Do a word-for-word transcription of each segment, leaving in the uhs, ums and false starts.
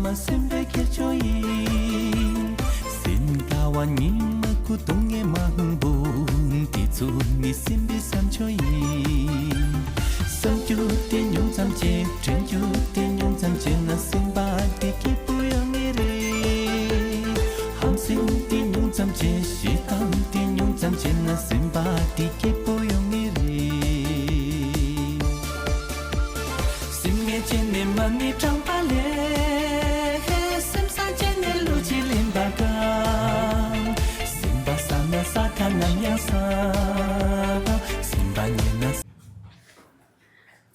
མ་སེམས་པའི་ཁྱེར་ཆོ་ཡིན། སེམས་དགའ་བ་ཉིན་མ་ཁུ་སྟོང་ངེ་མང་པོ། དེ་ཚོ་ནི་སེམས་པའི་བསམ་ཆོ་ཡིན། བསམ་རྒྱུ་དེ་ཉུང་ཙམ་བྱས། དྲན་རྒྱུ་དེ་ཉུང་ཙམ་བྱས་ན་སེམས་པ་དེ་སྐྱིད་པོ་ཡོང་ངེ་རེད། ཧམ་སེམས་དེ་ཉུང་ཙམ་བྱས། ཞེ་སྡང་དེ་ཉུང་ཙམ་བྱས་ན་སེམས་པ་དེ་སྐྱིད་པོ་ཡོང་ངེ་རེད། སེམས་ངལ་བྱས་ནས་མ་ཎི་བགྲངས་པ་ལས། སེམས་བཟང་བྱས་ནས་བློ་གཅིག་ལེན་པ་དང་། སེམས་པ་བཟང་ན་ས་ཁ་ནམ་ཡང་བཟང་། སེམས་པ་ངན་ན།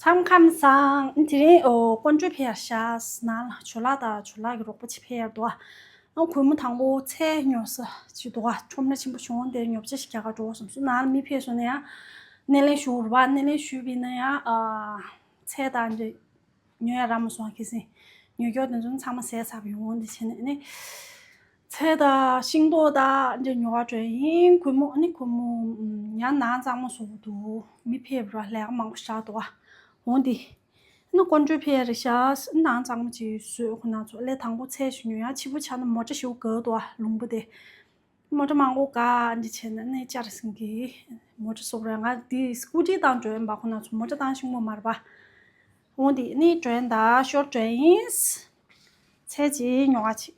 མཚམས་ཁམས་བཟང་། དེ་རིང་ཨོ་དཀོན་མཆོག་ཕེབས་ཡར་ཤག་ནང་ལ་ཇོ་ལགས་དང་ཇོ་ལགས་ཀྱི་རོགས་པ་ཅིག་ཕེབས་ཡར་འདུག་ཨ་གུས་མོ་དང་པོ་ཚལ་ཉོ་ས་ཅིག་འདུག་ཨ་ཁྲོམ་ར་ཆེན་པོ་བྱུང་། དེར་ཉོ་ཆ་ཞིག་རྒྱག་ག་འགྲོ་བསམ་སོང་། ནང་ལ་མི་ཕེབས་སོང་ན་ཡང་སྣེ་ལེན་ཞུ་དགོས་རེད་པ། སྣེ་ལེན་ཞུས་པ་ཡིན་ན་ཡང་ཨ་ཚལ་དང་འདྲ་ཉོ་ཡ་རག་མ་སོང་། ཁ་སང་ཉོ་རྒྱུ་དེ་ཚོ་ཚང་མ་ཟས་ཚར་བ་ཡོང་། འོ་འདི་བྱས་ནས་ཨ་ནི་ཚལ་དང་ཤིང་ཏོག་དང་འདི་ཉོ་བར་འགྲོ་ཡིན། གུས་མོ་ཨ་ནི་གུས་མོ་ཡང་ནང་གཙང་མ་བཟོ་གི་འདུག་མི་ཕེབས་ར་ལས་ཀ་མང་པོ་བཞག་འདུག་འོ་འདི་ཨ་ནི་དཀོན་མཆོག་ཕེབས་རེད་ཤག་ནང་གཙང་མ་ཅིག་བཟོས། ཁོ་ན་ཚོ་ལས་དང་པོ་ཚལ་ཞིག་ཉོ་ཡ། ཕྱི་པོ་ཆགས་ན་མོ་ཊ་ཞིག་དགའ་འདུག་ལུང་པ་དེ། མོ་ཊ་མང་པོ་ག་འདི་བྱས་ན་ནི་ཅར་སིང་གི་མོ་ཊ་སོགས་རེད། ང་འདི་སྐུ་ཊི་བཏང་འགྲོ་ཡིན་པ། ཁོ་ན་ཚོ་མོ་ཊ་བཏང་ཤེས་ཀྱི་མ་རེད་པ། འོ་འདི་ནི་འགྲོ་ཡིན་ད། ཤོར་འགྲོ་ཡིན། ཚལ་ཅིག་ཉོ་ག་ཅིག་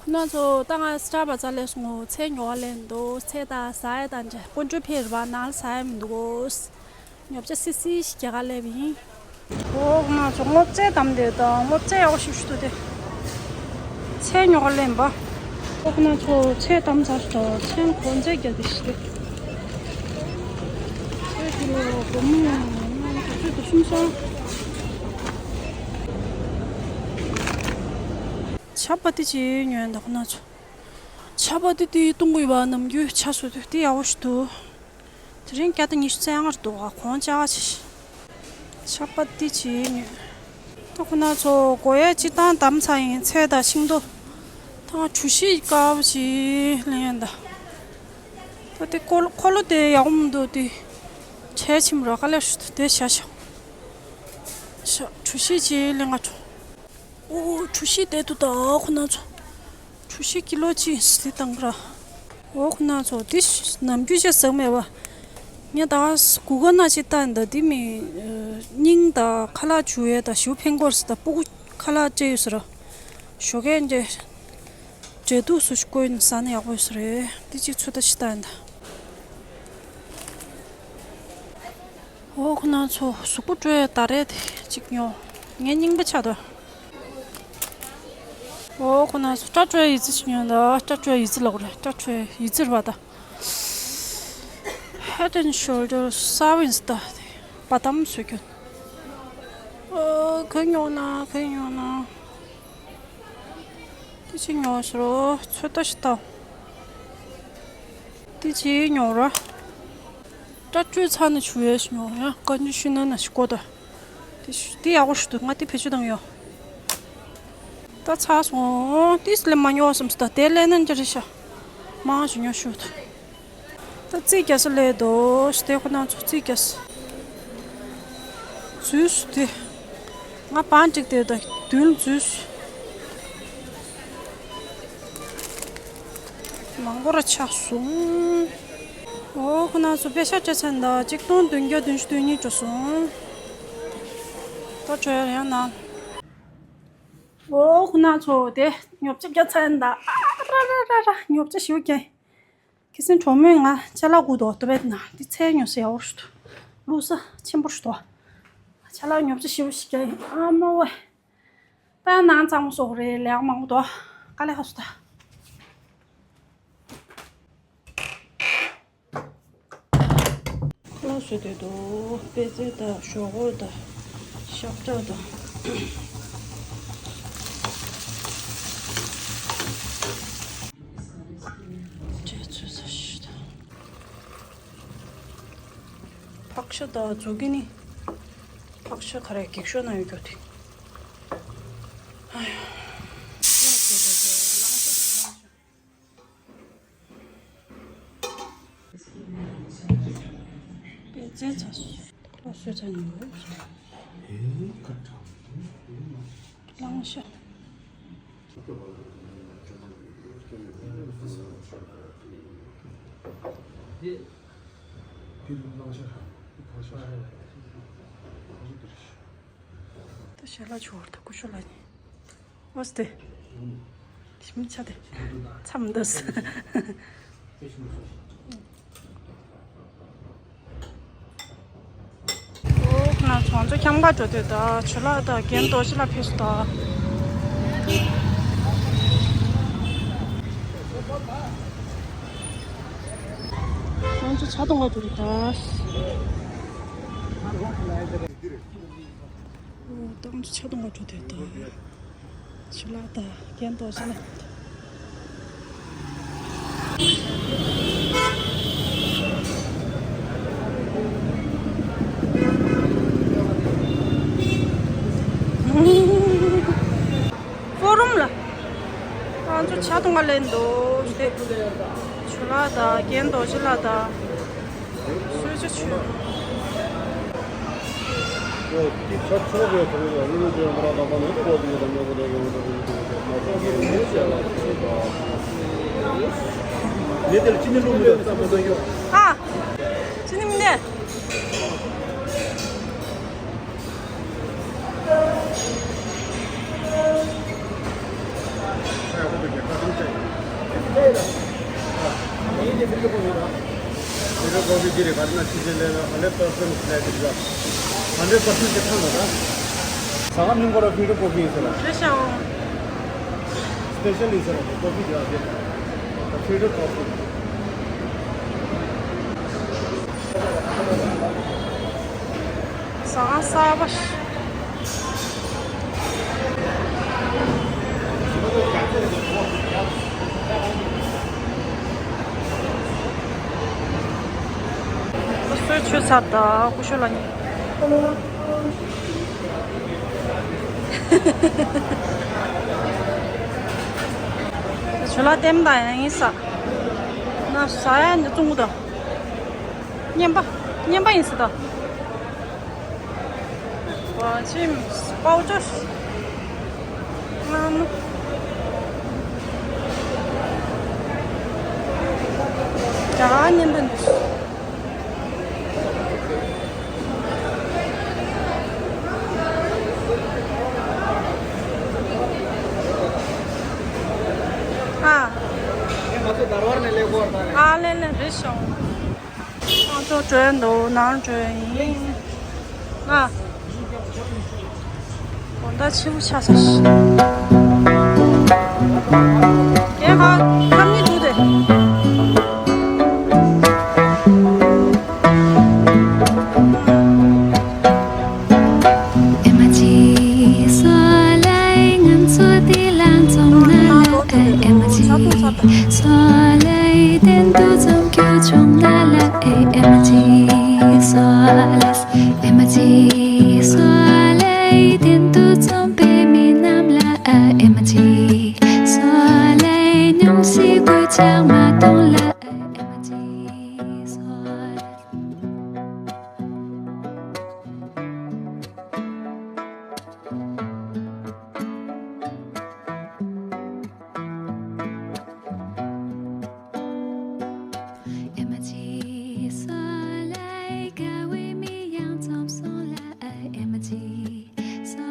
ཁོ་ན་ཚོ་ད་ང་སི་ཊར་བ་ཛར་སླེབས་སོང་ངོ་། ཚལ་ཉོ་ག་སླེབས་འདུག་ཚལ་དང་ཟ་ཡ་དང་འདྲ། དཀོན་མཆོག་ཕེབས་རེད་པ། ནང་ལ་ཟ་ཡ་མི་འདུག་གོ། ཉོ་ཆ་སི་སི་ཞིག་རྒྱག་ག་སླེབས་ཡིན། འོ་ཁོ་ན་ཚོ་སྔོ་ཚལ་བསྡམས་བསྡད་དང་། སྔོ་ཚལ་ཡག་པོ་ཞིག་ཞིག་འདུག་སྟེ། ཚལ་ཉོ་ག་སླེབས་པ། འོ་ཁོ་ན་ཚོ་ཚལ་བསྡམས་ཚར་སོང་། ཚལ་གོང་ཚད་རྒྱག་གི་ཞིག་སྟེ། ཚལ་ཀི་ལོ་སྒོར་མོ་ཡང་ན་དུས་ཚོད་དུ་གསུམ་སོང་། ཇ་པ་ཏི་ཅིག་ཉོས་ཡིན་ད་ཁོ་ན་ཚོ། ཇ་པ་ཏི་དེ་བཏུང་གི་ཡོད་པ། ནམ་རྒྱུན་ཇ་བཟོ་དུས་དེ་ཡག་པོ་ཞིག་འདུག་དེ་རིང་བརྒྱ་དང་ཉི་ཤུ་རྩ་ལྔ་རེད་འདུག་གོང་ཇ་ཆེ། ཇ་པ་ཏི་ཅིག་ཉོས། ད་ཁོ་ན་ཚོ་སྒོ་ཡ་སྤྱིར་བཏང་བསྡམས་ཚར་ཡིན། ཚལ་དང་ཤིང་ཏོག་ད་ང་གྲོ་ཞིབ་དཀར་པོ་ཞིག་ལེན་ཡིན་ད། ད་དེ་འཁོར་ལོ་འཁོར་ལོ་དེ་ཡག་པོ་མི་འདུག་དེ་བྲེགས་ཕྱིན་ར། དཀའ་ལས་ཞིག་འདུག་དེ་བཞག་བཞག་བཞག་གྲོ་ཞིབ་ཅིག་ལེན་ག་འགྲོ། ཨོ་གྲོ་ཞིབ་བསྡད་འདུག་ད་ཁོ་ན་ཚོ། གྲོ་ཞིབ་ཀི་ལོ་གཅིག་ཡིན་ཟེར་དེ་བཏང་གི་ར། ཨོ་ཁོ་ན་ཚོ་དེ་ནམ་རྒྱུན་བྱས་ཟ་མེད་པ། ངས་ད་གུ་གལ་ནང་ཅིག་བལྟས་ཡིན་ད། དེ་མི་སྙིང་དང་ཁ་ལག་འཇུ་ཡས་དང་ཞེ་པོ་ཕན་གྱི་ཡོད་རེད་ཟེར། ད་སྤུ་གུ་ཁ་ལག་བཀྲུས་ཡོད་ཟེར་ར། ཞོགས་ཀས་འདྲ་འབྲས་ཐུག་སུ་ཞིག་བསྐོལ་ནས་ཟ་ན་ཡག་པོ་ཡོད་ས་རེད། དེ་གཅིག་ཚོད་ལྟ་ཞིག་བལྟས་ཡིན་ད། ཨོ་ཁོ་ན་ཚོ་གཟུགས་པོ་བཀྲུ་ཡས་དར་རས་དེ་གཅིག་ཉོ། ངའི་རྙིང་པ་ཆགས་འདུག་ཨོ་ཁོ་ན་ཚོ་སྐྲ་བཀྲུ་ཡས་ཡི་ཙི་ཞིག་ཉོས་ཡིན་ད། སྐྲ་བཀྲུ་ཡས་ཡི་ཙི་ལབ་དགོས་རེད། སྐྲ་བཀྲུ་ཡས་ཡི་ཙི་རེད་པ་ད། Head and Shoulders གསར་པ་ཡིན་ས་ད། བ་དམ་བཟོ་རྒྱུ། ཨོ་ག་ཉོ་ན་ག་ཉོ་ན། དེ་ཅིག་ཉོ་ཟེར་རོ། ཚོད་ལྟ་ཞིག་བལྟ། དེ་ཅིག་ཉོ་ར། སྐྲ་བཀྲུས་ཚར་ནས་བྱུག་ཡས་ཞིག་ཉོ་ཡ། ཀོན་ཌི་ཤི་ནར་ནང་ཞིག་བསྐོལ་ད། དེ་ཤ་དེ་ཡག་པོ་ཞིག་འདུག་ང་དེ་བེད་སྤྱོད་བཏང་ཡོད། ད་ཚར་སོང་། དེ་ལས་མ་ཉོ་བསམ་སོང་ད། དེ་ལས་ན་འདི་རེད་ཤག་མང་ཞིག་ཉོ་ཤོག་ད། ད་རྩིས་རྒྱག་ས་སླེབས་འདུག་དེ་ཁོ་ན་ཚོ་རྩིས་རྒྱག་ས། འཛུལ་སོང་དེ། ང་བང་སྒྲིག་དེ་ད་མདུན་འཛུལ་སོང་། མང་པོ་ར་ཆགས་སོང་། ཨོ་ཁོ་ན་ཚོ་པེ་ཤ་སྤྲད་ཚར་ཡིན་ད། གཅིག་སྟོང་བདུན་བརྒྱ་བདུན་ཅུ་དོན་གཉིས་འགྲོ་སོང་། ད་འགྲོ་ཡ་ཡང་ན། ཨོ་ཁོ་ན་ཚོ་དེ་ཉོ་ཆ་བརྒྱབ་ཚར་ཡིན་ད། ཨ་ར་ར་ར་ར། ཉོ་ཆ་ཞེ་པོ་བརྒྱབ་ཡིན། ཁ་སང་གྲོགས་མོས་ང་ཅ་ལག་བསྐུར་འདུག་ཨོ་ཊོ་བྷེ་ནང་དེ་ཚལ་ཉོ་ས་ཡག་པོ་ཞིག་འདུག་བླུག་ས་ཆེན་པོ་ཞིག་འདུག་ཅ་ལག་ཉོ་ཆ་ཞེ་པོ་ཞིག་བརྒྱབ་ཡིན། ཨ་མ་ཝེ། ད་ནང་གཙང་མ་བཟོ་དགོས་རེད། ལས་ཀ་མང་པོ་འདུག་དཀའ་ལས་ཁག་སོང་ད། ཁ་ལག་བཟོས་བསྡད་འདུག་པད་ཚལ་དང་ཞོག་ཁོག་དང་ཤ་ཁྲག་དང་། འབྲས་ཚོད་ས་ཞིག་དང་། ཕག་ཤ་དང་ཛུ་ཀི་ནི། ཕག་ཤ་ག་རེ་འགྱིག་ཤོག་ནང་ཡོད་རྒྱུ་དེ། ཨ་ཡ། པད་ཚལ་ཚ། སོས་ཚ་ཉོ་དགོས། ཨེ་ཁ་ཁྲ། ལང་ཤ། ད་ཞལ་ལག་ཆུ་བར་དུ་ཀུ་ཤུ་ལ་ནི། ཨོ་སྟེ། ཞིམ་ཆ་དེ། མཚམས་འདུག་ཨོ་ཁོ་ན་ཚོང་ཚོ་འཁྱམ་ག་འགྲོ་དུས་ད་ཆུ་ལག་ད་རྒན་རྡོ་རྗེ་ལ་ཕེབས་སུ་ད། ཁོང་ཚོ་ཆ་གཏོང་བ་འགྲོ་གི་འདུག་ཨོ་ད་ཁོང་ཚོ་ཆ་གཏོང་བ་འགྲོ་དུས་ད། ཆུ་ལག་ད་རྒན་རྡོ་རྗེ་ལ། ཕོ་རུམ་ལ། ང་ཚོ་ཆ་གཏོང་ག་སླེབས་འདུག་སྟེ། ཆུ་ལག་དང་རྒན་རྡོ་རྗེ་ལགས་དང་། གསོལ་ཇ་མཆོད། ཨ། ཅི་ནི་མི་འདུག Filter coffee འདི་རེད། ག་རེ་ན་ཕྱི་རྒྱལ་ལས་ལ་hundred percent flat རེད། Hundred percent ཅིག་ཐང་ལ་ད། ཟ་ཁང་མིང་ཁོ་ར་Filter coffee ཡིན་ཟེར་ལ། རེད་ཤག་འོང་། Special ཡིན་ཟེར་ལ་coffee རྒྱག་དེ། Filter coffee། ཟ་ཁང་གསར་པ་ཞིག་གསོལ་མཆོད་ཚར་ད་སྐུ་ཞབས་ལགས་ནི། ཆུ་ལག་ལྟེམ་དང་ཡང་ཡིན་ས། ན་ཟ་ཡ་ནི་བཙོང་གི་དང་། བརྙན་པ། བརྙན་པ་ཡིན་ས་དང་། བ་ཆེམ། པའོ་ཅོ། ང་མ། ཇ་བརྙན་པ་འདུག་ཨ། ཨ་ལེ་ལེ་རེད་ཤག་ང་ཚོ་འགྲོ་འདུག་ནང་འགྲོ་ཡིན། ཨ། དགོང་དག་ཕྱི་པོ་ཆགས་སོང་ཞིག་རྒན་ཧ། ཁམ་ནི་འདུག་སྟེ། ཨེ་མ་ཅི་སོ་ལའི་ང་ཚོ་དེ་ལ་འཛོམས་ན་ལ། ཨེ་མ་ཅི་སོ་ལའི་གཏན་དུ་འཛོམས་རྒྱུ་བྱུང་ན་ལ། ཨེ་མ་ཅི་སོ་ལ། ཨེ་མ་ཅི་སོ་ལའི་གཏན་དུ་འཛོམས་པའི་མི་རྣམས་ལ། ཨེ་མ་ཅི་སོ་ལའི་སྙུང་གཞི་གུ་ཆག་མ་གཏོང་ལ། ཨེ་མ་ཅི་སོ་ལ། ཨེ་མ་ཅི་སོ་ལའི་དགའ་བའི་མི་ཡང་འཛོམས་སོང་ལ། ཨེ་མ་ཅི་སོ་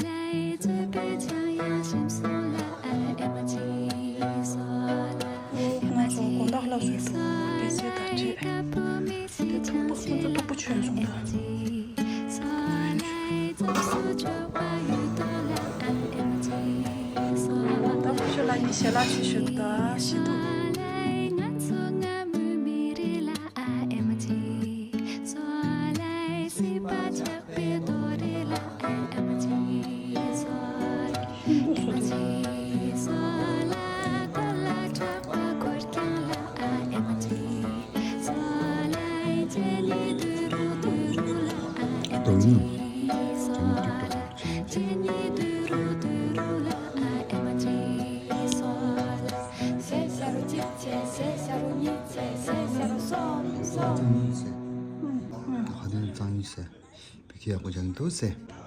ལའི་རྩོད་པའི་ཆང་ཡང་ཞིམ་སོང་ལ། ཨེ་མ་ཅི་སོ་ལ། ཨེ་མ་ཅི་སོ་ལའི་དགའ་བའི་མི་ཞིག་ཆང་ཞིམ་སོང་ལ། ཨེ་མ་ཅི། ད་ཁོ་ཤོ་ལ་ནི་ཞལ་ལག་ཆུ་ཞུ་ད་ཤི་དུ། གཙང་ཡིན་ཟེར། བི་ཁི་ཡག་པོ་སྦྱངས་འདུག་ཟེར།